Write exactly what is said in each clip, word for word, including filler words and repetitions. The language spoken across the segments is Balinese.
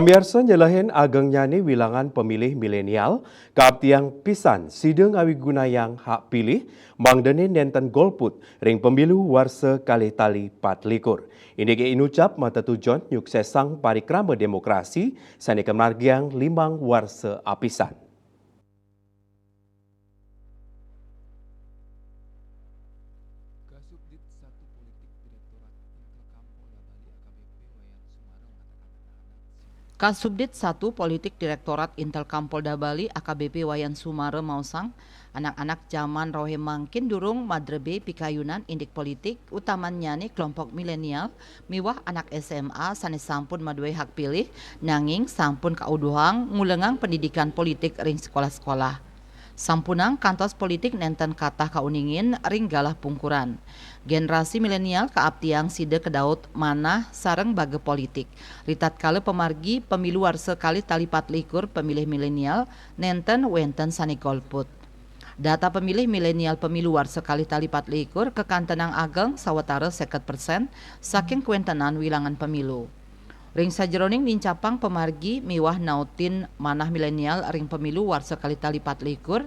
Pamiarsa, nyelehin agengnyane wilangan pemilih milenial, kaaptiang pisan sida ngawigunayang hak pilih mangdane nenten golput ring pemilu warsa kalih tali patlikur. Indike inucap matetujon nyuksesang parikrama demokrasi sane kamargiang limang warsa apisan. Kasubdit satu Politik Direktorat Intelkam Polda Bali, A K B P Wayan Sumara maosang, anak-anak jaman rohe mangkin durung madrebe pikayunan indik politik, utamannyane kelompok milenial miwah anak S M A sane sampun madue hak pilih, nanging sampun kauduhang ngulengang pendidikan politik ring sekolah-sekolah. Sampunang kantos politik nenten katah kauningin ring galah pungkuran. Generasi milenial kaaptiang sida kedaut manah sareng baga politik. Ritatkala pamargi pemilu warsa kalih tali patlikur, pemilih milenial nenten wenten sane golput. Data pemilih milenial pemilu warsa kalih tali patlikur kakantenang ageng sawatara seket persen saking kawentenan wilangan pemilu. Ring sajeroning nincapang pamargi miwah nautin manah milenial ring pemilu warsa kalih tali patlikur,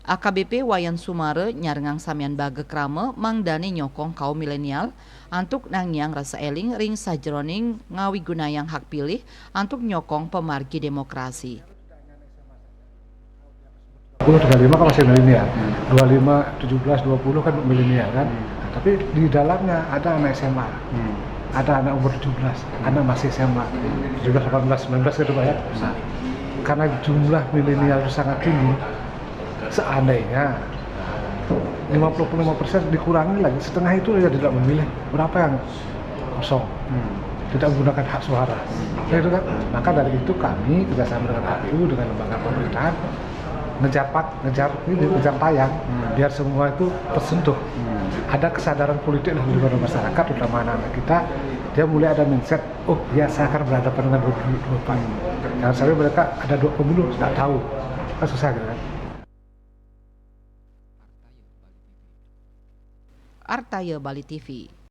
A K B P Wayan Sumara nyarengang samian baga krama mangdane nyokong kaum milenial antuk nangiang rasa eling ring sajeroning ngawigunayang hak pilih antuk nyokong pamargi demokrasi. Dua puluh, tiga puluh lima kan masih milenial. Dua puluh lima, tujuh belas, dua puluh kan milenial kan. Nah, tapi di dalamnya ada anak S M A. Ada anak umur tujuh belas, anak masih S M A. Tujuh belas, delapan belas, sembilan belas gitu, Pak, ya. Nah, karena jumlah milenial itu sangat tinggi, seandainya lima puluh lima persen dikurangi lagi, setengah itu saja tidak memilih, berapa yang kosong, tidak menggunakan hak suara. Ya, itu kan. Maka dari itu kami kerjasama dengan K P U, dengan lembaga pemerintahan, ngejar pak, ngejar ini, ngejar tayang, biar semua itu tersentuh. Ada kesadaran politik lah di luar masyarakat, terutama anak-anak kita, dia mulai ada mindset, "Oh ya, saya akan berhadapan dengan dua ribu dua puluh empat." Jangan sampai mereka ada dua pemilu, nggak tahu, kan susah gitu kan. Artaya Bali T V.